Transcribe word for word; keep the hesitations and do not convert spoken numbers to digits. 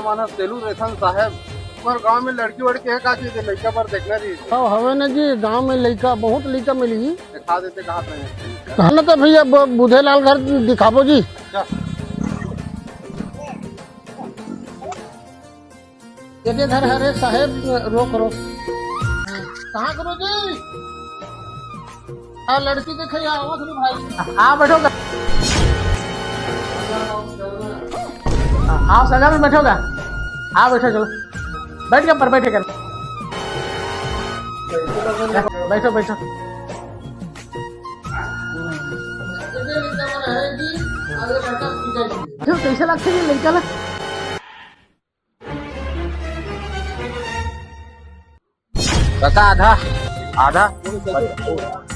मानस तेलू रेथन साहेब, हमर गांव में लड़की वड़की है का चीज है, लइका बर देखना रही। हाँ, हवे ना जी, गांव में लइका, बहुत लइका मिली। दिखा देते कहा थे। कहा ना तो भैया, ब-, बुधेलाल घर दिखाबो जी। अच्छा। ये दे घर हरे साहेब, रोक, रोक। कहाँ करो जी? हाँ, लड़की देखे, यहाँ आवत नहीं भाई। हाँ, बैठो गा। हाँ, सगा में बैठो गा। हाँ, बैठो, चलो। बैठ के पर बैठे कर। बैठो, बैठो। बैठो, कैसे लगते हैं लड़का ला? बता आधा, आधा।